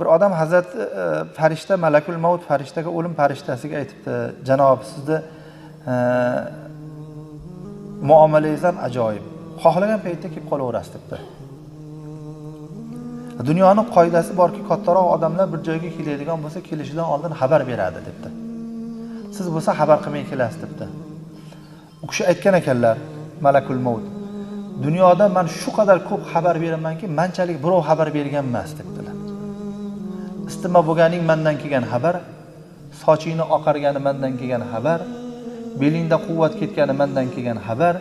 Bir odam Hazrat farishta Malakul Maut farishtaga, o'lim farishtasiga aytibdi: "Janob, sizni muomalangiz ham ajoyib. Xohlagan paytda kelib qolaverasiz" debdi. Dunyoning qoidasi borki, kattaroq odamlar bir joyga keladigan bo'lsa, kelishidan oldin xabar beradi debdi. Siz bo'lsa xabar qilmay kelasiz debdi. U kishi aytgan ekanlar, Malakul Maut: "Dunyoda men shu qadar ko'p xabar beramanki, manchalik birov xabar bergan emas" debdilar. Isitma bo'lganing mendan kelgan xabar, sochingni oqargani mendan kelgan xabar, belingda quvvat ketgani mendan kelgan xabar,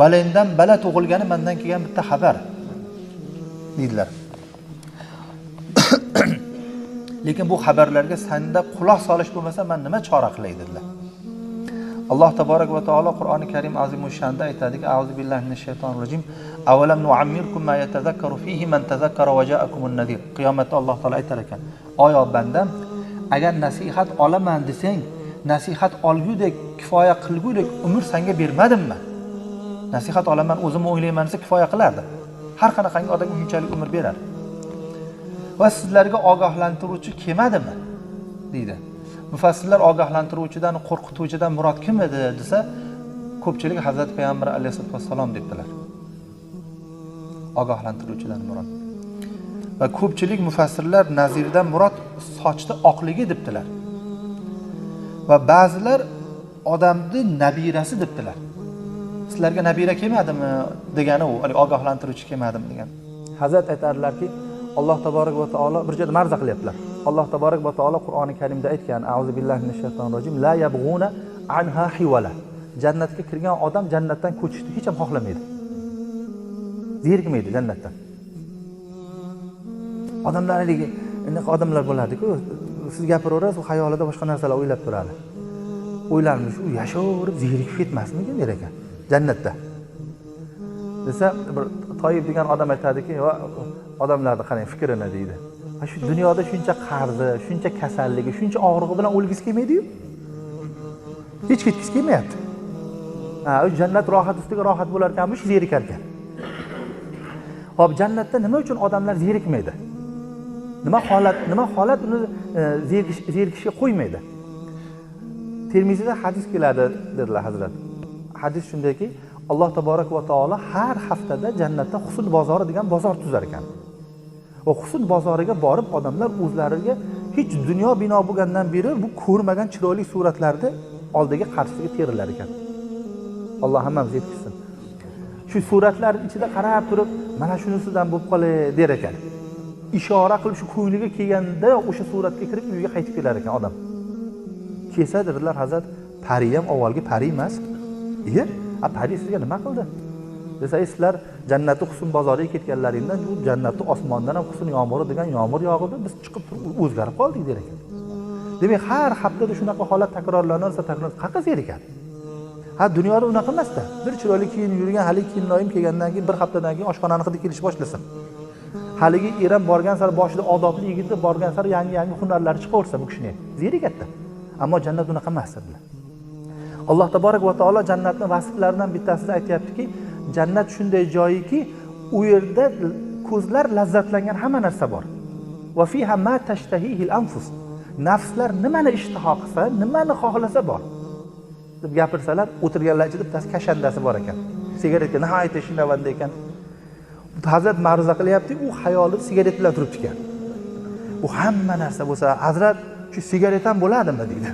balangdan bala tug'ilgani mendan kelgan bitta xabar deydilar. Lekin bu xabarlarga senda quloq solish bo'lmasa, men nima chora qilay dedilar. Alloh taborak va taolo Qur'oni Karim azimu shanda aytadiki: "A'uzu billahi minash shaytonir rojim. Avalam nu'ammirkum ma yatazakkaru fihi man tazakkara va ja'akumun nazir." Qiyomatda Alloh taolo aytar ekan: "Oyo bandam, agar nasihat olaman desang, nasihat olgudek, kifoya qilgudek umr senga bermadimmi? Nasihat olaman, o'zim o'ylayman desa kifoya qilardi. Har qanaqangi odamga shunchalik umr berar. Va sizlarga ogohlantiruvchi kelmadimi?" deydi. Mufassirlar ogohlantiruvchidan, qo'rqituvchidan murod kim edi desa, ko'pchilik Hazrat Payg'ambar alayhissalatu vassalom debdilar. Ogohlantiruvchidan murod. Va ko'pchilik mufassirlar nazirdan murod sochda oqligi debdilar. Va ba'zilar odamni nabirasi debdilar. Sizlarga nabira kelmadimi degani u, ogohlantiruvchi kelmadimi degan. Hazrat aytarlarki, Alloh taborak va taolo bir joyda ma'ruza qilyaptilar. Alloh taborak va taolo Qur'oni Karimda aytgan: "A'uzu billahi minash shaytonir rojim. La yabg'una anha hiwala." Jannatga kirgan odam jannatdan ko'chishni hech ham xohlamaydi. Zerikmaydi jannatdan. Odamlar haligi anaqa odamlar bo'ladi-ku, siz gapiraverasiz, u xayolida boshqa narsalar o'ylab turadi. O'ylanmish, u yashaverib zerikib ketmasmikin der ekan jannatda. Desa bir Toyib degan odam aytadiki, odamlarni qarang fikrini deydi. Shu dunyoda shuncha qarzi, shuncha kasalligi, shuncha og'rig'i bilan o'lgisi kelmaydi-yu. Hech ketgisi kelmayapti. Ha, u jannat rohat ustiga rohat bo'lar ekanmish, zerikar ekan. Xo'p, jannatda nima uchun odamlar zerikmaydi? Nima holat uni zerikishga qo'ymaydi? Termiziyda hadis keladi dedilar hazrat. Hadis shundayki, Alloh taborak va taolo har haftada jannatda husn bozori degan bozor tuzar ekan. Va husn bozoriga borib odamlar o'zlariga hech dunyo bino bo'lgandan beri bu ko'rmagan chiroyli suratlarni oldiga qarshisiga terilar ekan. Alloh hammamizni yetkazsin. Shu suratlar ichida qarab turib, mana shunisidan bo'lib qolay der ekan. Ishora qilib shu ko'ngliga kelganda o'sha suratga kirib uyga qaytib kelar ekan odam. Kelsa dedilar hazrat, pari ham avvalgi pari emas. Iya, a pari sizga nima qildi? Desa, sizlar jannatni husn bozoriga ketganlaringdan u jannatni osmondan ham husn yomg'iri degan yomg'ir yog'di, biz chiqib turib o'zgarib qoldik der ekan. Demak, har haftada shunaqa holat takrorlanarsa, qayerga zerikadi? Ha, dunyoda unaqa emasda. Bir chiroyli kiyinib yurgan haligi kelinoyim kelgandan keyin bir haftadan keyin oshxonani hidi kelish boshlasa. Haligi eram borgan sari boshida odobli yigitni borgan sari yangi-yangi hunarlari chiqaversa bu kishining. Zerikadida. Ammo jannat unaqa emas dedilar. Alloh taborak va taolo jannatning vasflaridan bittasida aytayaptiki, jannat shunday joyiki, u yerda ko'zlar lazzatlangan hamma narsa bor. Va fiha ma tashtahihil anfus. Nafslar nimani ishtiho qilsa, nimani xohlasa bor. Deb gapirsalar, o'tirganlar ichida bittasi kashandasi bor ekan. Sigaretga nihoyatda shinavanda ekan. Hazrat ma'ruza qilyapti, u xayoli sigaret bilan turibdi ekan. U hamma narsa bo'lsa, hazrat shu sigaret ham bo'ladimi deydi.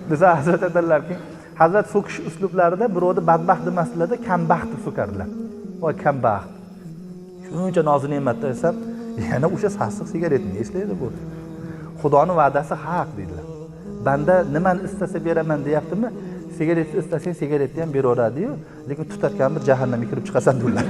Desa hazrat aytadilarki, hazrat so'kish uslublarida birovni badbaxt demasdilarda, kambaxt deb so'kardilar. Voy kambaxt. Shuncha nozi ne'matda desam, yana o'sha sassiq sigaretni eslaydi bu. Xudoning va'dasi haq deydilar. Banda nimani istasa beraman deyaptimi? Sigaretni istasang sigaretni ham beraveradi-yu, lekin tutatgan bir jahannamga kirib chiqasan dedilar.